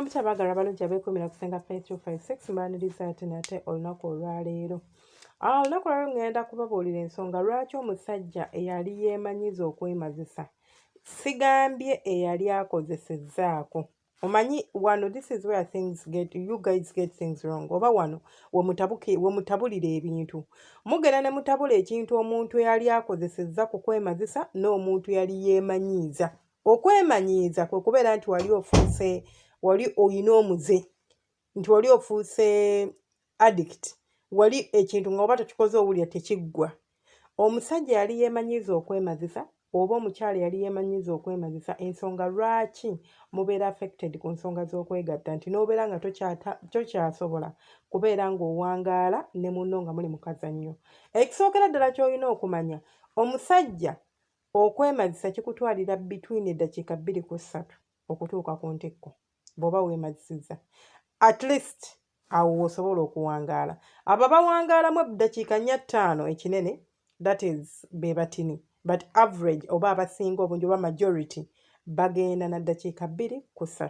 Mugamba mutya abaagalwa abalungi abeekuumira ku Ssenga Faith 256? Mbaniriza ate nate olunaku olwaleero. Olunaku olwaleero ngenda kubabuulira ensonga lwaki omusajja eyali yeemanyiza okwemazisa, sigambye eyali akozesezzaako. Omanyi wano, this is where things get, you guys get things wrong, oba wano we mutabulira ebintu. Mugenda ne mutabula ekintu, omuntu eyali akozesezza ku kwemazisa n'omuntu yali yeemanyiiza. Okwemanyiiza kwe kubeera nti wali ofuuse, wali oyina omuze, nti wali ofuuse addict, wali ekintu nga oba tokikoze owulira tekiggwa. Omusajja yali yeemanyiiza okwemazisa oba omukyala yali yeemanyiiza okwemazisa, ensonga lwaki mubeera affected ku nsonga z'okwegatta, nti n'obeera nga tokyasobola kubeera ng'owangaala ne munno nga muli mu kazannyo. Ekisookera ddala ky'olina okumanya, omusajja okwemazisa kikutwalira between eddakiika 2 ku 3 okutuuka ku ntikko. Bw'oba weemazisizza, at least awo w'osobola okuwangaala. Abo abawangaalamu eddakiika 4, 5 ekinene, that is be batini, but average oba abasinga obungi oba majority bagenda na ddakiika 2 ku 3.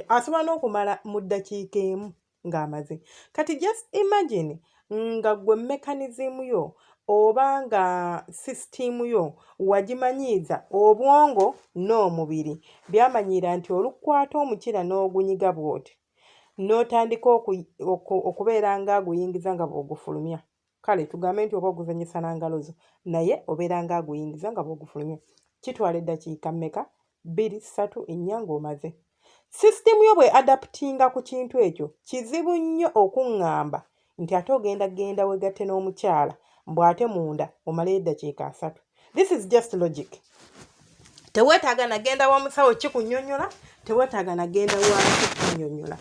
Asobola n'okumala mu ddakiika 1 ng'amaze. Kati just imagine nga ggwe mechanism yo oba nga system yo wagimanyiiza, obwongo n'omubiri byamanyiira nti olukwata omukira n'ogunyiga bw'oti n'otandika okubeera nga aguyingiza nga bw'ogufulumya. Kale tugambe nti oba oguzannyisa na ngalo zo, naye obeera nga aguyingiza nga bw'ogufulumya, kitwala eddakiika mmeka? 2, 3, 4 ng'omaze. System yo bwe adaptinga ku kintu ekyo, kizibu nnyo okuŋŋamba nti ate ogenda genda wegatte n'omukyala mbw ate munda omaleyo eddakiika 30. This is just logic. Teweetaaga nagenda wa musawo kikunnyonnyola, teweetaaga nagenda waki kunnyonnyola.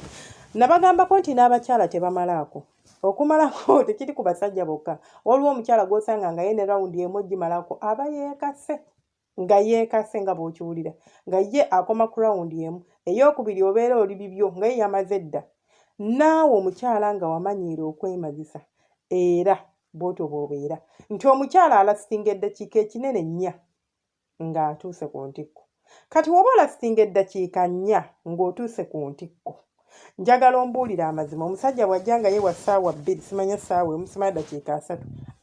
Nabagambako nti n'abakyala tebamalaako, okumalako tekiri ku basajja bokka. Waliwo omukyala gw'osanga nga ye ne rawundi emu ogimalako aba yeekase, nga yeekase nga bw'okiwulira, nga ye akoma ku rawundi emu, eyokubiri obeera oli bibyo nga ye yamaze dda. Naawe omukyala nga wamanyiira okwemazisa, era bw'otyo bw'obeera nti omukyala alastinga eddakiika ekinene 4 ng'atuuse ku ntikko. Kati woba olastinga eddakiika 4 ng'otuuse ku ntikko, njagala ombuulire amazima, omusajja bw'ajja nga ye wa ssaawa 2, simanya ssaawa 1, simanya ddakiika 30,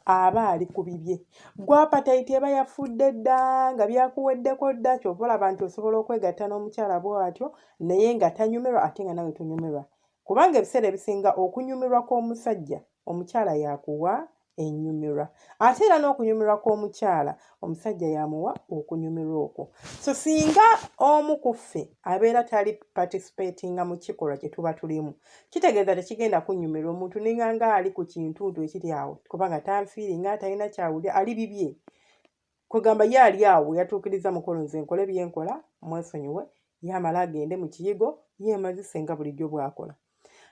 aba ali ku bibye. Gwe appetite eba yafudde dda, nga byakuweddeko dda. Kyova olaba nti osobola okwegatta n'omukyala bw'atyo naye nga tanyumirwa, ate nga nawe tonyumirwa, kubanga ebiseera ebisinga okunyumirwa kw'omusajja, omukyala yakuwa ennyumirwa, ate era n'okunyumirwa kw'omukyala, omusajja yamuwa okunyumirwa okwo. So singa omu ku ffe abeera tali participatinga mu kikolwa kye tuba tulimu, kitegeeza tekigenda kunyumirwa. Omuntu ninga nga ali ku kintuntu ekiri awo, kubanga tanfiiringa, talina kyawulira, ali bibye. Kwegamba ye ali awo yatuukiriza mukolo, nze nkole byenkola, mwesonyiwe, ye amala agende mu kiyigo yeemazise nga bulijjo bw'akola.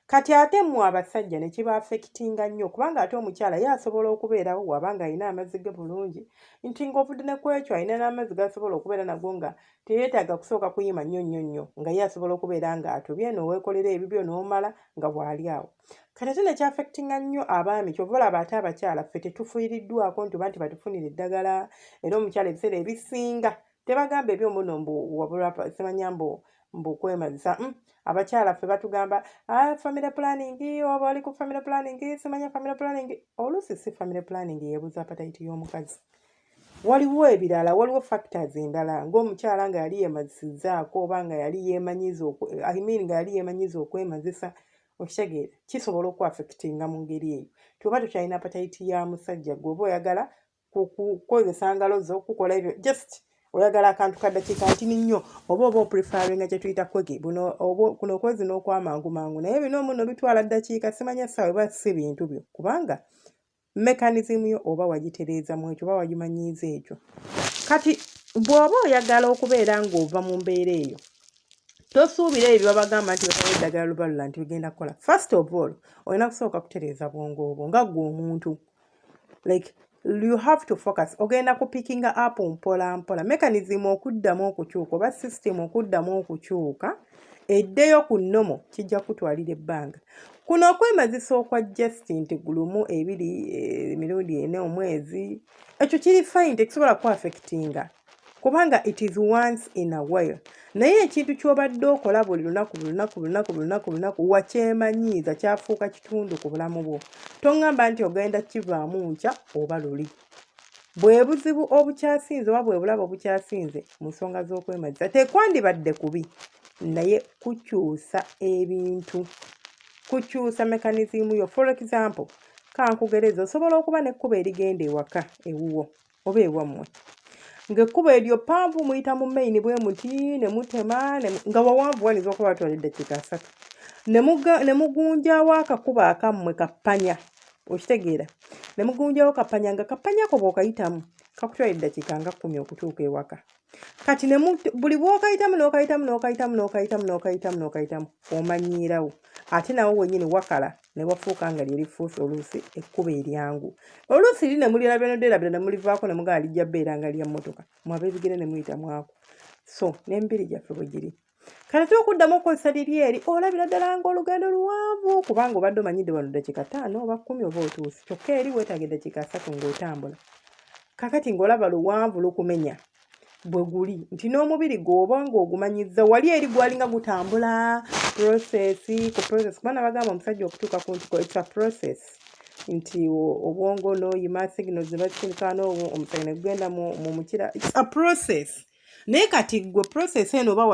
Kati ate mmwe abasajja ne kiba affectinga nnyo, kubanga ate omukyala ye asobola okubeerawo waba nga alina amazzi ge bulungi, nti ng'ovudde ne ku ekyo alina n'amazzi g'asobola okubeera nago, nga teyeetaaga kusooka kuyima nnyo nnyo nnyo, nga ye asobola okubeera ng'atobye n'oweekolera ebibyo n'omala nga bw'ali awo. Kati ate ne kyaffectinga nnyo abaami. Kyova olaba ate abakyala ffe tetufiiriddwako nti oba nti batufunire eddagala. Era omukyala ebiseera ebisinga tebagamba ebyomuno mbu wabula simanya mbu kwemazisa. Abakyala ffe batugamba, "Ah, family planning, oba oli ku family planning, simanya family planning." Oluusi si family planning yeebuza appetite y'omukazi. Waliwo ebirala, waliwo factors endala, ng'omukyala nga yali yeemazisizzaako oba nga yali yeemanyiza, I mean, nga yali yeemanyiza okwemazisa. Okitegeera, kisobola okuaffectinga mu ngeri eyo ti oba tokyalina appetite ya musajja. Gwe oba oyagala kukozesa ngalo zo kukola ebyo, just oyagala akantu ka ddakiika ntini nnyo, oba opreferringa kye tuyita quickie buno, kuno okwezi n'okwamangu mangu, naye bino muno bitwala ddakiika simanya ssaawa, eba si bintu byo, kubanga mechanism yo oba wagitereeza mu ekyo, oba wagimanyiiza ekyo. Kati bw'oba oyagala okubeera ng'ova mu mbeera eyo, tosuubira ebyo babagamba nti babawa eddagala lubalula nti bigenda kukola. First of all, olina kusooka kutereeza bwongo obwo nga ggwe omuntu. Like, you have to focus. Ogenda kupickinga up mpola mpola mechanism okuddamu okukyuka, oba system okuddamu okukyuka eddeyo ku normal, kijja kutwalira ebbanga. Kuno okwemazisa okwa just nti gulumu, ebiri, emirundi ena omwezi, ekyo kiri fine, tekisobola kuaffectinga. Kubanga it is once in a while. Naye ekintu ky'obadde okola buli lunaku, buli lunaku, buli lunaku, buli lunaku, buli lunaku, wakyemanyiiza, kyafuuka kitundu ku bulamu bwo. Toŋŋamba nti ogenda kivaamu nkya oba luli. Bwe buzibu obukyasinze oba bwe bulabe obukyasinze mu nsonga z'okwemazisa. Tekwandibadde kubi, naye kukyusa ebintu, kukyusa mechanism yo. For example, kankugereza, osobola okuba n'ekkubo erigenda ewaka ewuwo oba ewammwe, ng'ekkubo eryo ppanvu, muyita mu main bwe muti ne mutema nga wawanvu, wayinza okuba batwala eddakiika 30, ne mugunjawo akakubo akammwe kappanya, okitegeera, ne mugunjawo kappanya, nga kappanyako bw'okayitamu kakutwala eddakiika nga 10 okutuuka ewaka. Kati buli bw'okayitamu n'okayitamu n'okayitamu n'okayitamu n'okayitamu n'okayitamu, omanyiirawo, ate nawo wennyini wakala ne wafuuka nga lye lifuuse oluusi ekkubo eryangu. Oluusi liri ne mulyerabira n'odyerabira ne mulivaako ne mugamba lijja bbeera nga lya mmotoka, mmwe ab'ebigere ne muyita mwako. So n'emibiri gyaffe bwe giri. Kati ate okuddamu okukozesa liri eri, olabira ddala ng'olugendo luwanvu, kubanga obadde omanyidde wano ddakiika 5 oba 10 oba otuuse, kyokka eri weetaaga eddakiika 30 ng'otambula. Kakati ng'olaba luwanvu, lukumenya. Bwe guli nti n'omubiri gw'oba ng'ogumanyizza wali eri gwalinga gutambula process ku process, kuba nabagamba omusajja okutuuka ku ntiko, it's a process, nti obwongo n'oyima signals ne bazisindika omusaayi ne gugenda mu mukira, it's a process. Naye kati ggwe process eno oba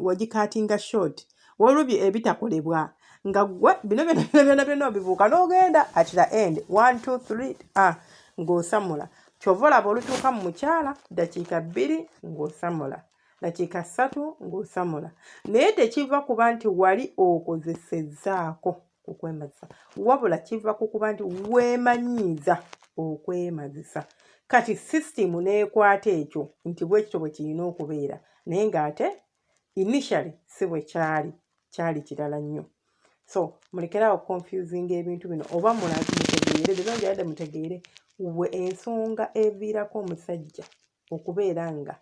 wagicuttinga short, waliwo ebitakolebwa nga ggwe bino byonna byonna byonna obibuuka n'ogenda at the end, 1 2 3, ah, ng'osamula. Kyova olaba olutuuka mu mukyala, ddakiika 2 ng'osamula, dakiika 3 ng'osamula. Naye tekiva kuba nti wali okozesezzaako kukwemazisa, wabula kiva ku kuba nti weemanyiiza okwemazisa. Kati sisitimu n'ekwata ekyo nti bwe kityo bwe kirina okubeera, naye ng'ate initially si bwe kyali, kyali kirala nnyo. So mulekere awo confusinga ebintu bino, oba mutegeere byonna njagadde mutegeere. We ensonga eviirako omusajja okubeera nga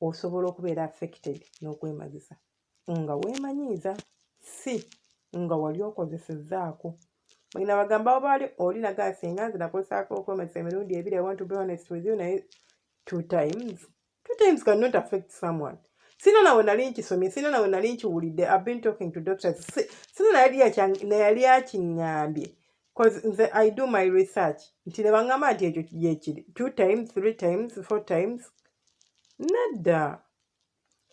osobola okubeera affected n'okwemazisa nga weemanyiiza, si nga wali okozesezzaako. Bagenda bagamba oba oli nagaa singa nze nakozesaako okwemazisa emirundi ebiri. I want to be honest with you, naye two times, two times cannot affect someone. Sina nawe nali nkisomye, sina nawe nali nkiwulidde. I've been talking to doctors, sina nayali akiŋŋambye, cause nze I do my research, nti ne baŋŋamba nti ekyo gyekiri two times, three times, four times, nedda.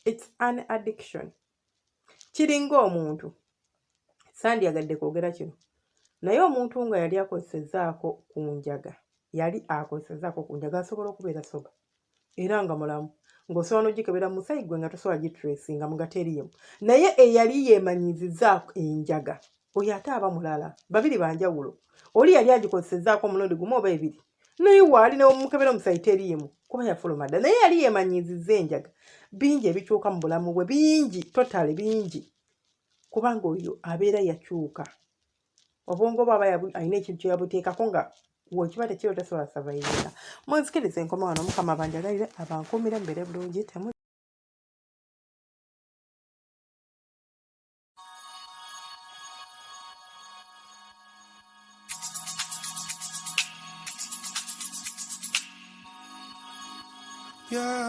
It's an addiction. Kiringa omuntu, sandyagadde kwogera kino, naye omuntu nga yali akozesezaako ku njaga, yali akozesezaako ku njaga, asobola okubeera sober era nga mulamu, ng'osobola n'ogikebera mu musaayi gwe nga tosobola gitracinga mu nga teriimu. Naye eyali yeemanyizizaako enjaga, oyo ate aba mulala, babiri banjawulo. Oli yali agikozesezaako omulundi gumu oba ebiri, naye waali newomukebera omusaayi teriimu, kuba yafuluma dda. Naye yali yeemanyiziza enjaga, bingi ebikyuka mu bulamu bwe, bingi, totally bingi, kubanga oyo abeera yakyuka obwongo bwe, aba alina ekintu kye yabuteekako nga wekiba tekiriwo tasobola survivinga. Munzikirize enkoma wano. Mukama abanjagalire, abankuumire, mubeere bulungi temu. Yeah.